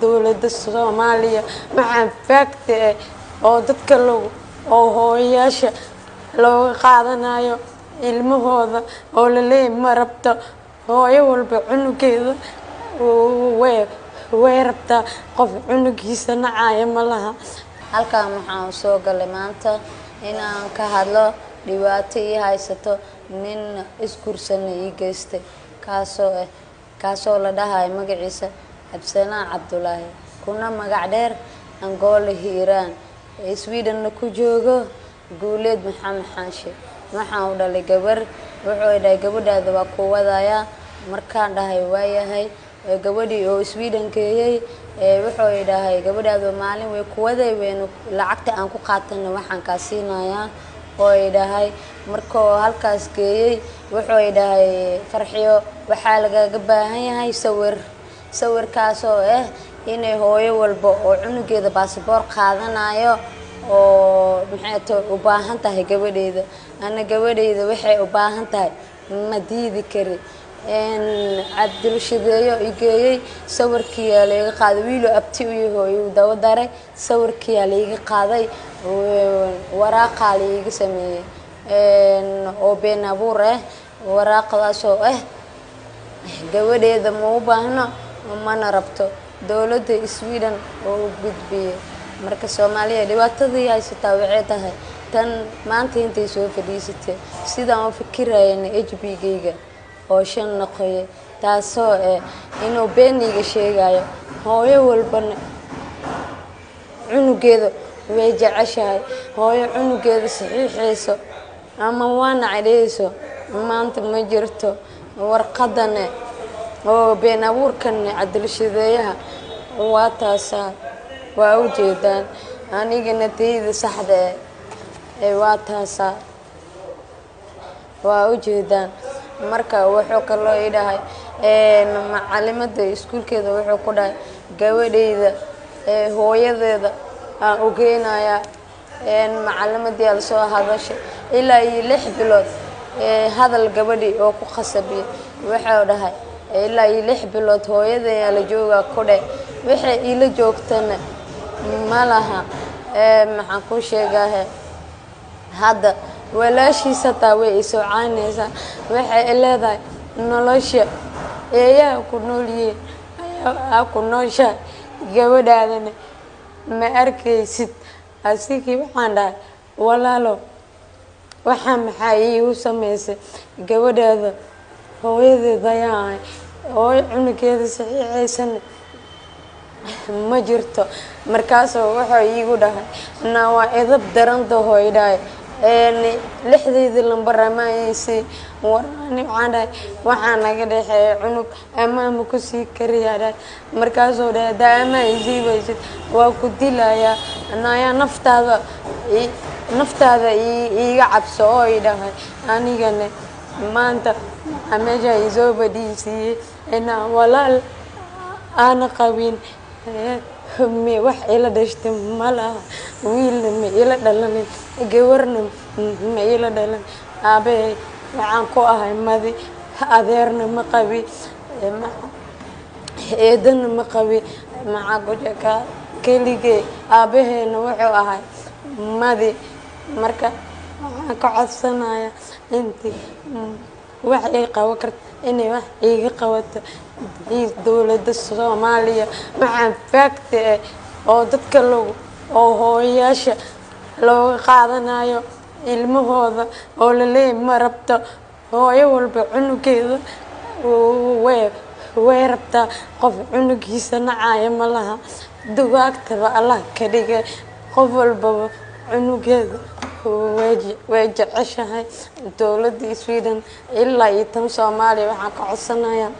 Dowladda Soomaaliya, waxaan faagta eh oo dadka lagu oo hooyayaasha looga qaadanayo ilmahooda oo laleeyahay ma rabto. Hooyo walba cunugeeda way rabtaa, qof cunugiisa nacaya ma laha. Halkan waxaan u soo galay maanta inaan ka hadlo dhibaato ii haysato nin isguursana ii geystay, kaasoo ah kaasoo la dhahayo magaciisa Cabdisalaan Cabdulaahi, kuna magac dheer Angola Hiiraan, ee Swedenna ku joogo Guuleed Maxamed Xaanshe. Waxaan u dhalay gabar. Wuxuu dhahay gabadhaada waa ku wadayaa. Markaan dhahay waayahay, gabadhii oo Sweden geeyey, wuxuu dhahay gabadhaada maalin way ku waday, weynu lacagta aan ku qaatana waxaan kaa siinayaa oo ay dhahay. Markuu halkaas geeyey, wuxuu dhahay Farxiyo, waxaa lagaga baahan yahay sawir, sawirkaasoo ah inay hooyo walba oo cunugeeda baasaboor qaadanayo oo maxay to u baahan tahay gabadheeda. Ana gabadheyda waxay u baahan tahay ma diidi kari. Cabdilshideeyo i geeyey, sawirkiyaa layga qaaday. Wiilo abti u yaho igu daba daray, sawirkiyaa layga qaaday, waraaqaa layga sameeyey oo been abuur ah, waraaqdaasoo ah gabadheeda ma u baahno mana rabto, dowladda Sweden oo u gudbiyey. Marka Soomaaliya, dhibaatadii haysataa waxay tahay tan maanta intay soo fadhiisatay sidaan u fikirayana HB gayga oo 5 noqoyay, taasoo eh inuu beeniga sheegayo. Hooyo walbana cunugeeda way jeceshahay. Hooyo cunugeeda saxiixayso ama waana cadheyso maanta ma jirto. Warqadane oo been abuurkane cadilshideeyaha waa taasaa, waa u jeedaan. Anigana tayda saxda eh ee waa taasaa, waa u jeedaan. Marka wuxuu kaloo ii dhahay macalimada iskuulkeeda, wuxuu ku dhahay gabadheyda hooyadeeda aan u geynayaa. Macalimadii aa lasoo hadashay, ilaa iyo 6 bilood hadal gabadhii oo ku khasabiyay. Wuxuu dhahay ilaa iyo 6 bilood hooyadeyaa la joogaa ku dheh. Waxay iila joogtana ma laha. Maxaan kuu sheegahe, hadda walaashiis hataa way isoo caanaysaa, waxay leedahay nolosha eeyaha ku nool yihiin ayaa ku nooshahay, gabadhaadana ma arkaysid. Asigii waxaan dhahay walaalo, waxaa maxaa iigu sameysay? Gabadhaada hooyadeed ayaa ahay, hooyo cunugeeda saxiixaysana ma jirto. Markaasuu wuxuu iigu dhahay na waa edab darantaho i dhahay lixdeydii lambar amaayeysi warani. Waxaan dhahay waxaa naga dhexeeya cunug, amaan ma kusii kariyaa dhahay. Markaasuu dhahay haddaa amaan isii waysid waa ku dilayaa, nayaa naftaada iiga cabso oo i dhahay. Anigana maanta maxaa meesha isoo fadhiisiiyey inaa walaal aana qabin, wax ila dhashtay ma laha, wiilna ma ila dhalanin, gabarna ma ila dhalan. Aabahay waxaan ku ahay madi, adeerna ma qabi, eedana ma qabi, maxaa ku sheekaa, keligee aabaheena wuxuu ahay madi. Marka waxaan ka codsanaya intii wax ii qaban karto inay wax iiga qabato dowladda Soomaaliya. Waxaan faagta eh oo dadka lagu oo hooyayaasha looga qaadanayo ilmahooda oo laleeyahay ma rabto. Hooyo walba cunugeeda way rabtaa, qof cunugiisa nacaya ma laha. Dugaagtaba Allah ka dhigay, qof walbaba cunugeeda way jeceshahay. Dowladda Sweden ilaa iyo tan Soomaaliya waxaan ka codsanayaa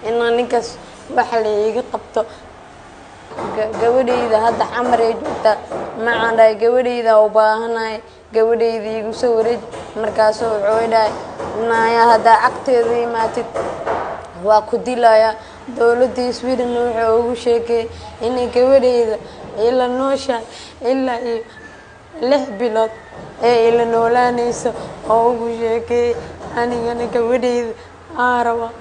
inaa ninkaas wax la iiga qabto. Gabadhayda hadda Xamar ay joogtaa. Maxaan dhahay gabadhayda u baahanahay, gabadhayda iigu soo wareej. Markaasuu wuxuu i dhahay naya haddaa agteeda imaatid waa ku dilayaa. Dowladda Sweden wuxuu ugu sheekeeyey inay gabadhayda ila nooshahay ilaa iyo 6 bilood ee ila noolaanayso oo ugu sheekeeyey. Anigana gabadhayda aan rabaa.